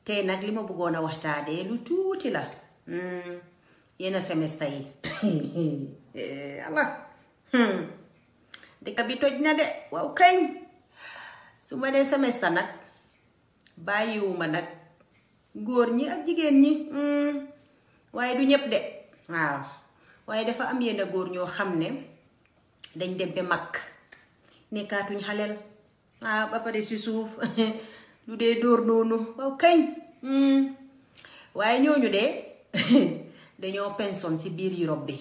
tey nag li ma bëggoon a waxtaanee lu tuuti la yenn semestre yi Allah dëkk bi toj na de waaw kañ su ma nee semestre nag bàyyiwuma nag góor ñi ak jigéen ñi waaye du ñëpp de waaw waaye dafa am yenn góor ñoo xam ne dañ dem ba mag nekkaatuñ xaleel ba pare si suuf lu dee dóor noonu waaw kañ waaye ñooñu de dañoo pension si biir Europe bi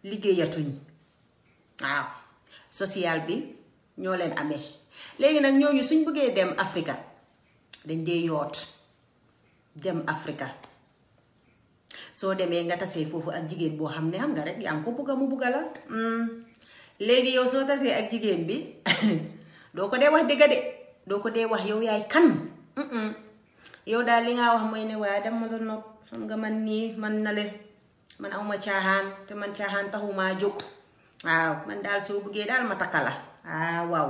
liggéeyatuñ waaw social bi ñoo leen amee léegi nag ñooñu suñ bëggee dem Afrika dañ dee yoot dem Afrika soo demee nga tasee foofu ak jigéen boo xam ne xam nga rek yaa ngi ko bugga mu bugga la léegi yow soo tasee ak jigéen bi doo ko dee wax dëgga de doo ko dee wax yow yaay kan yow daal li nga wax mooy ne waaye dama la nopp xam nga man nii man na le man awma caaxaan te man caaxaan taxumaa jóg waaw man daal soo buggee daal ma takka la waaw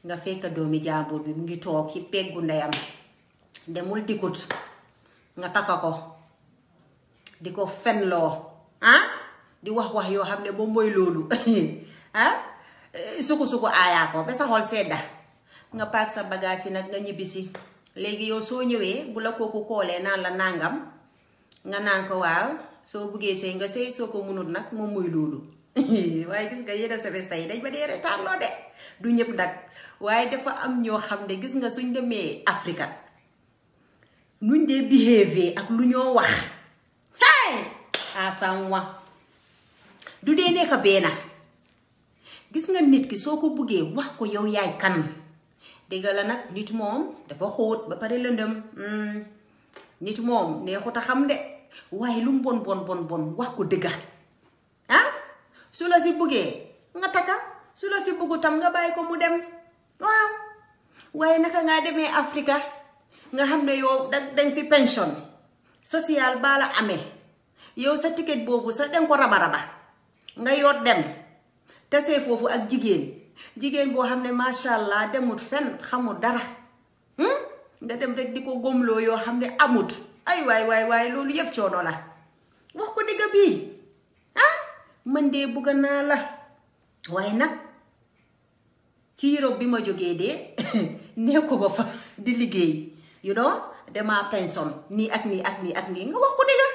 nga fekk doomi jàmbur bi mu ngi toog ci peggu ndeyam demul dikut nga takka ko di ko fenloo di wax yoo xam ne ba mooy loolu suku aayaa ko ba sa xol sedda nga paak sa bagage yi nag nga ñibbisi léegi yow soo ñëwee bu la kooku koolee naan la nangam nga naan ko waaw soo buggee sëy nga sëy soo ko munut nag moom mooy loolu waaye gis nga yenn semestre yi dañ ba dee retarloo de du ñëpp nag waaye dafa am ñoo xam ne gis nga suñ demee Afrika nuñ dee behave ak lu ñoo wax asamwa du dee nekk benn gis nga nit ki soo ko buggee wax ko yow yaay kan dégg la nag nit moom dafa xóot ba pare lëndëm nit moom neexut a xam de waaye lu mu bon wax ko dëgga su la si buggee nga takka su la si buggu tam nga bàyyi ko mu dem waaw waaye naka ngaa demee Afrika nga xam ne yow dañ fi pension social baa la amee yow sa ticket boobu sa dem ko raba nga yoot dem tasee foofu ak jigéen boo xam ne macha allah demut fenn xamul dara nga dem rek di ko gomloo yoo xam ne amut ay waay loolu yëpp coono la wax ko digga bii man de bugga naa la waaye nag ci Europe bi ma jógee de nee ko ba fa di liggéey dama pension nii ak nii nga wax ko digga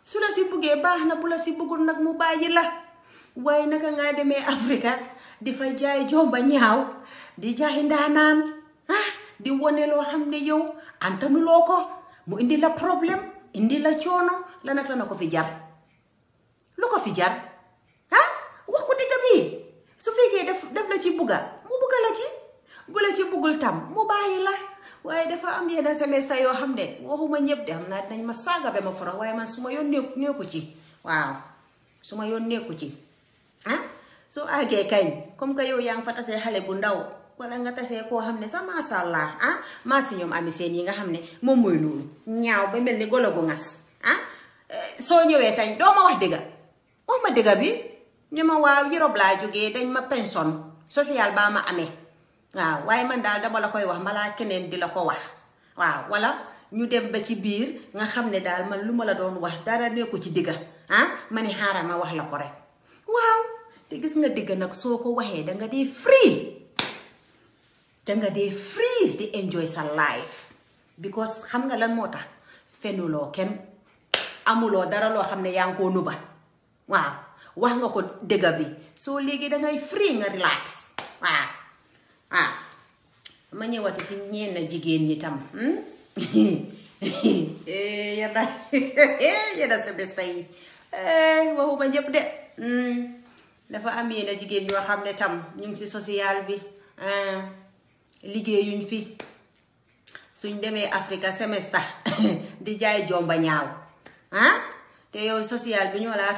su la si buggee baax na bu la si buggul nag mu bàyyi la waaye naka ngaa demee Afrika di fa jaay jomba ñaaw di jaay ndaanaan di wone loo xam ne yow antanuloo ko mu indi la problème indi la coono la nag la na ko fi jar lu ko fi jar wax ko digga bi su fekkee def la ci bugga mu bugga la ci bu la ci buggul tam mu bàyyi la waaye dafa am yenn semestre yoo xam ne waxuma ñëpp de xam naa dinañ ma saaga ba ma foro waaye man su ma yoon nekku ci waaw su ma yoon nekku ci soo àggee kañ comme que yow yaa ngi fa tasee xale bu ndaw wala nga tasee koo xam ne sa masha Allah maa si ñoom ami seen yi nga xam ne moom mooy loolu ñaaw ba mel ni golo gu ngas soo ñëwee kañ doo ma wax dëgga wax ma dëgga bi ñu ma waaw Europe laa jógee dañ ma pension social baa ma amee waaw waaye man daal dama la koy wax malaa keneen di la ko wax waaw wala ñu dem ba ci biir nga xam ne daal man lu ma la doon wax dara nekku ci digga ma ne xaaral ma wax la ko rek waaw te gis nga digga nag soo ko waxee danga dee free di enjoy sa life because xam nga lan moo tax fenuloo kenn amuloo dara loo xam ne yaa ngi koo nuba waaw wax nga ko digga bi soo léegi dangay free nga relax waaw ma ñëwati si ñenn jigéen ñi tam yedda semestre yi waxuma ñëpp de dafa am yenn jigéen ñoo xam ne tam ñu ngi si social bi liggéeyuñ fi suñ demee Afrika semestre di jaay jomba ñaaw te yow social bi ñoo laa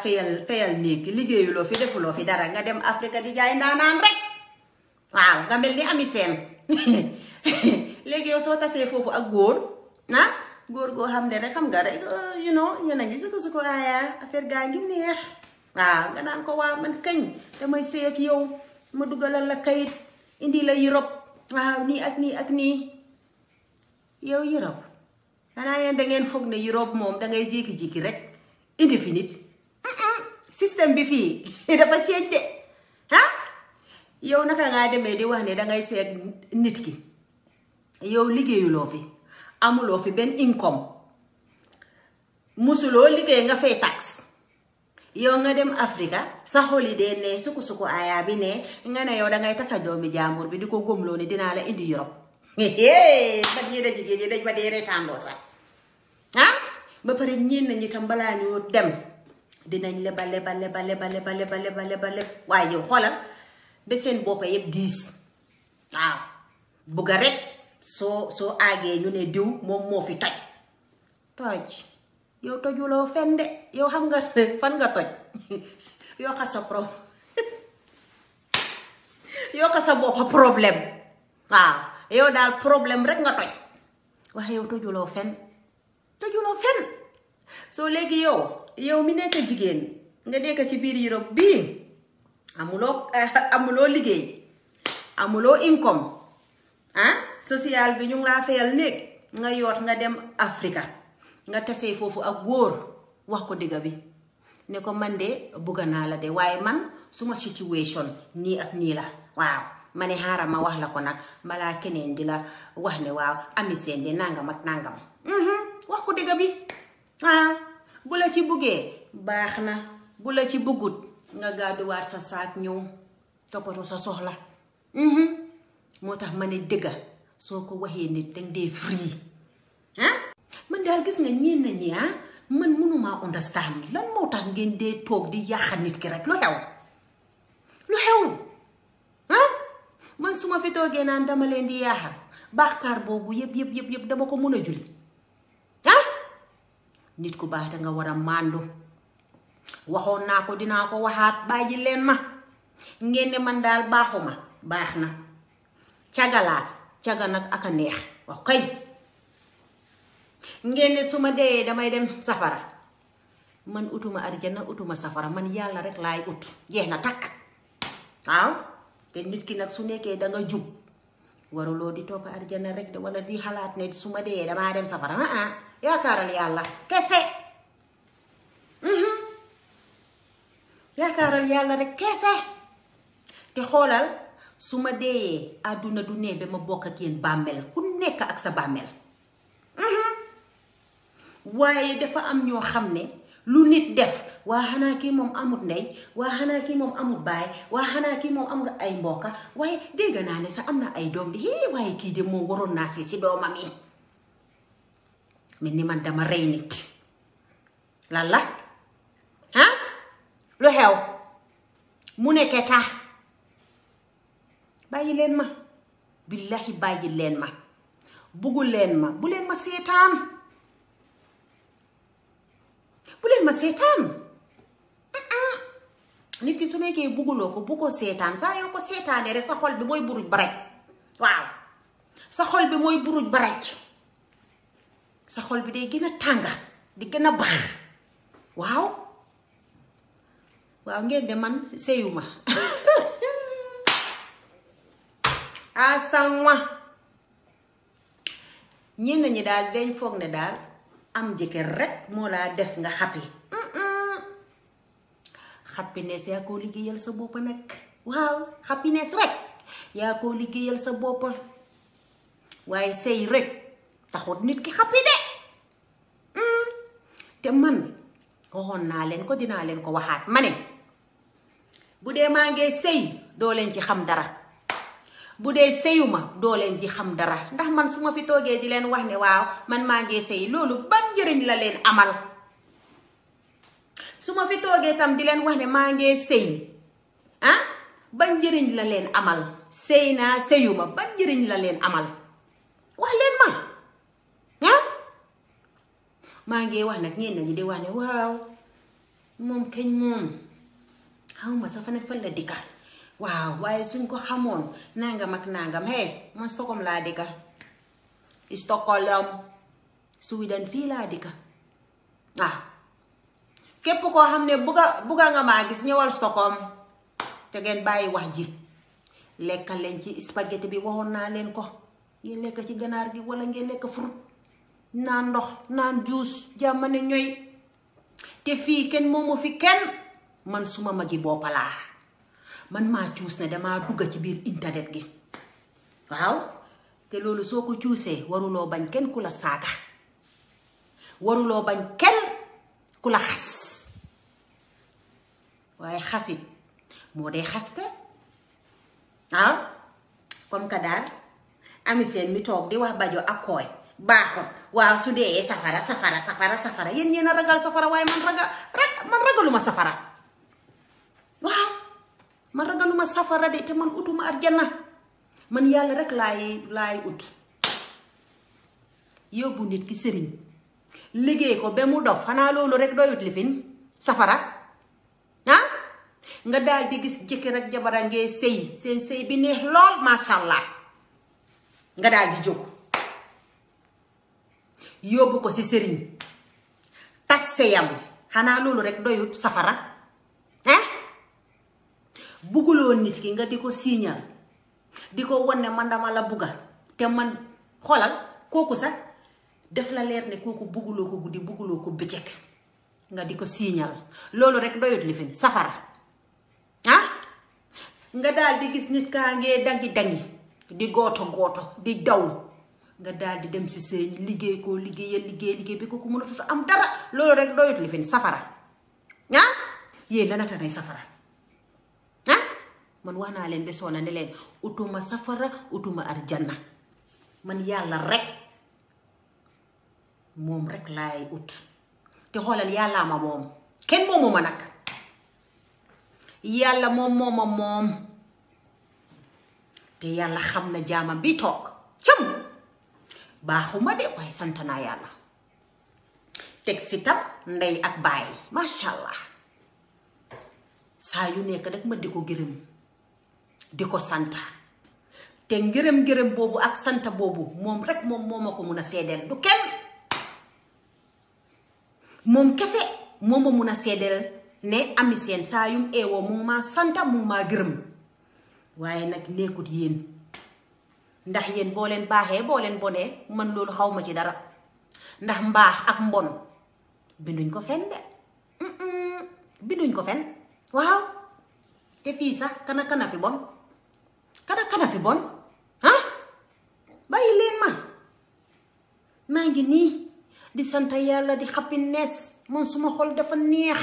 fayal néeg liggéeyuloo fi defuloo fi dara nga dem Afrika di jaay ndaanaan rek waaw nga mel ni ami seen léegi yow soo tasee foofu ak góor góor goo xam ne rek xam nga rek yéen a ngi suko aaya affaire gaa ngi neex waaw nga naan ko waaw man kañ damay sëy ak yow ma dugalal la kayit indi la Europe waaw nii ak nii yow Europe xanaa yéen da ngeen foog ne Europe moom da ngay jékki-jékki rek indéfinite système bi fii dafa ceej de yow naka ngaa demee di wax ne dangay seet nit ki yow liggéeyuloo fi amuloo fi benn income musuloo liggéey nga fay tax yow nga dem Afrika sa holiday ne suku aya bi ne nga ne yow dangay taka doomi jaambur bi di ko gomloo ne dinaa la indi Europe ba yéen a jigéen ñi dañ ma dee reetaandoo sax ba pare ñeen nañu tam balaa ñu dem dinañ lebal waaye yow xoolal ba seen boppa yëpp 10 waaw bugga rek soo aagee ñu ne diw moom moo fi toj yow tojuloo fen de yow xam nga fan nga toj yokka sa boppa problème waaw yow daal problème rek nga toj waaye yow tojuloo fen soo léegi yow mi nekk jigéen nga nekk ci biir Europe bii amuloo liggéey amuloo income social bi ñu ngi laa fayal néeg nga yoot nga dem Afrika nga tasee foofu ak góor wax ko digga bi ne ko man de bugga naa la de waaye man suma situation nii ak nii la waaw ma ne xaaral ma wax la ko nag balaa keneen di la wax ne waaw ami seen de nangam ak nangam wax ko digga bi bu la ci buggee baax na bu la ci buggut nga gàdduwaat sa saak ñëw toppatoo sa soxla moo tax ma ne dëgga soo ko waxee nit dang dee free man daal gis nga ñeen ñi man mënumaa understand lan moo tax ngeen dee toog di yàqa nit ki rek lu xew man su ma fi toogee naan dama leen di yaaxa bàkkaar boobu yëpp dama ko mën a julli nit ku baax danga war a màndu waxoon naa ko dinaa ko waxaat bàyyi leen ma ngeen ne man daal baaxuma baax na caga nag aka neex wax kay ngeen ne su ma dee damay dem safara man utuma arjana utuma safara man yàlla rek laay ut jeex na takk waaw te nit ki nag su nekkee danga jub waruloo di topp arjana rek de wala di xalaat ne su ma dee damaa dem safara yaakaaral yàlla kese yaakaaral yàlla rek kese te xoolal su ma dee àdduna du ne ba ma bokk ak yéen bàmmeel ku nekk ak sa bàmmeel waaye dafa am ñoo xam ne lu nit def waa xanaa kii moom amut ndey waa xanaa kii moom amut baay waa xanaa kii moom amut ay mbokka waaye dégg naa ne sax am na ay doom di waaye kii de moom waroon naa si doomam yi mel ni man dama rey nit lan la lu xew mu nekkee tax bàyyi leen ma billahi bàyyi leen ma buggu leen ma bu leen ma seetaan nit ki su nekkee bugguloo ko bu ko seetaan saa yoo ko seetaanee rek sa xol bi mooy buruj baraj waaw sa xol bi mooy buruj baraj sa xol bi day gën a tànga di gën a baax waaw ngeen de man seyuma asanwa ñenn ñi daal dañ foog ne daal am jëkkër rek moo laa def nga happy happiness yaa koo liggéeyal sa bopp nag waaw happiness rek yaa koo liggéeyal sa bopp waaye sëy rek taxut nit ki happy de te man waxoon naa leen ko dinaa leen ko waxaat ma ne bu dee maa ngee sëy doo leen ci xam dara bu dee sëyuma doo leen ci xam dara ndax man su ma fi toogee di leen wax ne waaw man maa ngee sëy loolu ban njëriñ la leen amal su ma fi toogee tam di leen wax ne maa ngee sëy ban njëriñ la leen amal sëy naa sëyuma ban njëriñ la leen amal wax leen ma maa ngi wax nag ñeen ñi di wax ne waaw moom kañ moom xawma sa fan la dikka waaw waaye suñ ko xamoon nangam ak nangam man Stockholm laa dikka Stockholm Sweden fii laa dikka képp koo xam ne bugga nga maa gis ñëwal Stockholm te ngeen bàyyi wax ji lekkal leen ci spaghetti bi waxoon naa leen ko ngeen lekk ci ganaar gi wala ngeen lekk fruit naan ndox naan juus jàmmane ñoy te fii kenn moomu fi kenn man suma magi boppa laa man maa cuus ne damaa dugga ci biir internet gi waaw te loolu soo ko cuusee waruloo bañ kenn ku la saaga waruloo bañ kenn ku la xas waaye xasit moo dee xaste waaw comme que daal ami seen mi toog di wax bajo ak kooy baaxut waaw su dee safara yéen yéen a ragal safara waaye man ragaluma safara waaw man ragaluma safara de te man utuma arjana man yàlla rek laay ut yóbbu nit ki sëriñ liggéey ko ba mu dof xanaa loolu rek doyut lifin safara ah nga daal di gis jëkkër ak jabara ngee sëy seen sëy bi neex lool masha Allah nga daal di jóg yóbbu ko ci sëriñ tas sëyam xanaa loolu rek doyut safara ah bugguloo nit ki nga di ko siiñal di ko wone man dama la bugga te man xoolal kooku sax def la leer ne kooku bugguloo ko guddi bugguloo ko bëccëg nga di ko siiñal loolu rek doyut li fin safara ah nga daal di gis nit kaa ngee dangi di gooto di daw nga daal di dem si sëñ liggéey ko liggéey bi kooku mënatut am dara loolu rek doyut li fin safara ah yéen la naka nay safara ah man wax naa leen ba soona ne leen utuma safara utuma arjana man yàlla rek moom rek laay ut te xoolal yàllaa ma moom kenn moomu ma nag yàlla moom te yàlla xam na jaamam bi toog cam baaxuma de waaye sant naa yàlla teg si tam ndey ak baay masha Allah saa yu nekk rek ma di ko gërëm di ko santa te ngërëm boobu ak santa boobu moom rek moom moo ma ko mun a seedeel du kenn moom kese moo ma mun a seedeel ne ami seen saa yum eewoo mu maa santa mu maa gërëm waaye nag nekkut yéen ndax yéen boo leen baaxee boo leen bonee man loolu xaw ma ci dara ndax mbaax ak mbon binduñ ko fen de binduñ ko fen waaw te fii sax kana fi bon kana fi bon ah bàyyi leen ma maa ngi nii di sant yàlla di happiness man suma xol dafa neex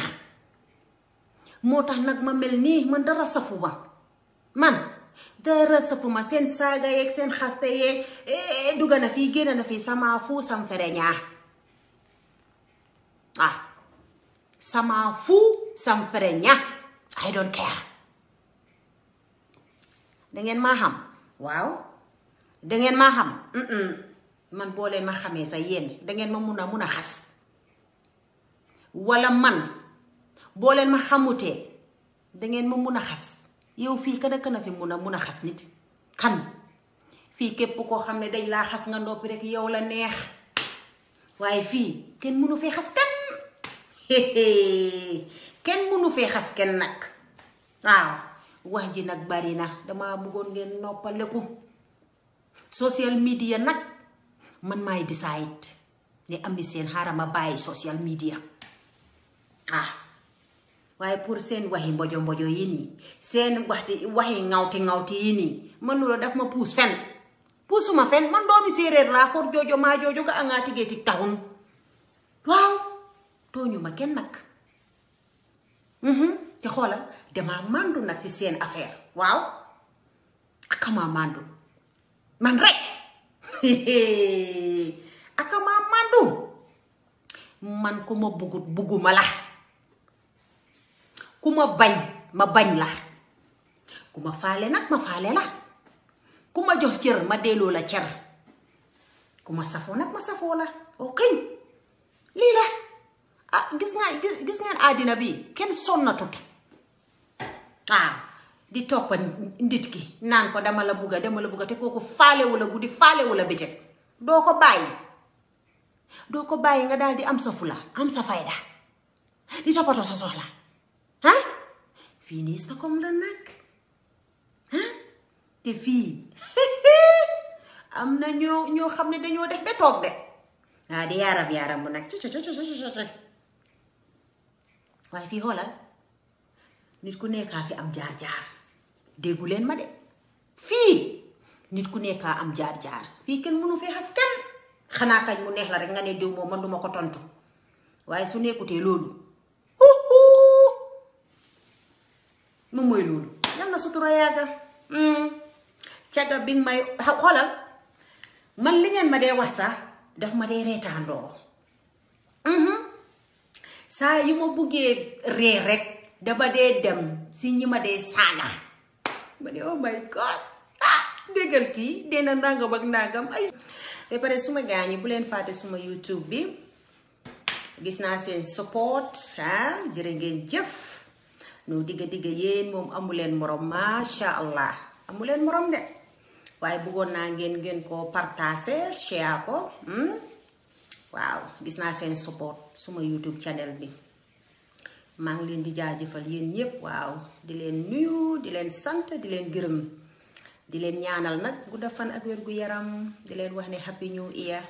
moo tax nag ma mel nii man dara safuma man dara safuma seen saaga yeeg seen xaste yeeg dugga na fii génn na fii sama fu sam fere ñaa ah sama fu sam fere ñaa I don't care dangeen maa xam waaw dangeen maa xam man boo leen ma xamee sa yéen dangeen ma mun a xas wala man boo leen ma xamutee dangeen ma mun a xas yow fii kana fi mun a xas nit kan fii képp koo xam ne dañ laa xas nga noppi rek yow la neex waaye fii kenn munu fee xas kenn kenn munu fee xas kenn nag waaw wax ji nag bari na dama bëggoon ngeen noppaleku social media nag man maay decide ne ami seen xaaral ma bàyyi social media waaye pour seen waxi mbojo yi nii seen waxi ŋawti yi nii man loolu daf ma puus fen puusuma fen man doomi séeréer laa kor joojo maa joojo ga anga tigeeti taxun waaw tooñu ma kenn nag te xoolal damaa màndu nag ci seen affaire waaw akamaa màndu man rek akamaa màndu man ku ma bugguma la ku ma bañ ma bañ la ku ma faale nag ma faale la ku ma jox cër ma delloo la cër ku ma safoo nag ma safoo la ok lii la gis ngeen àddina bi kenn sonnatut waaw di toppa nit ki naan ko dama la bugga te kooku faale wala guddi faale wala bëccëg doo ko bàyyi nga daal di am sa fula am sa fayda di toppatoo sa soxla fii nii Stockholm la nag te fii am na ñoo xam ne dañoo def ba toog de di yaram bu nag waaye fii xoolal nit ku nekkaa fi am jaar-jaar déggu leen ma de fii nit ku nekkaa am jaar-jaar fii kenn mënu fee xas kenn xanaa kañ mu neex la rek nga ne diw moom man duma ko tontu waaye su nekkutee loolu moom mooy loolu yal na sutura yàgga caga bi nga may xoolal man li ngeen ma dee wax sax daf ma dee reetaandoo saa yu ma buggee ree rek dama dee dem si ñi ma dee saaga ma ne oh my god déggal kii dina nangam ak nangam ay ba pare suma gaañi bu leen fàtte suma YouTube bi gis naa seen support jërë ngeen jëf no digga yéen moom amuleen morom masha allah amuleen morom de waaye bëggoon naa ngeen ko partager share ko waaw gis naa seen support suma YouTube channel bi maa ngi leen di jaajëfal yéen ñëpp waaw di leen nuyu di leen sant di leen gërëm di leen ñaanal nag gudda fan ak wér gu yaram di leen wax ne happy new year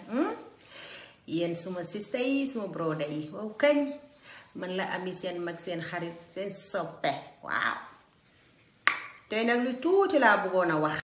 yéen suma sister yi suma broda yi waaw kañ man la ami seen mag seen xarit seen soppe waaw tey nag lu tuuti laa bëggoon a wax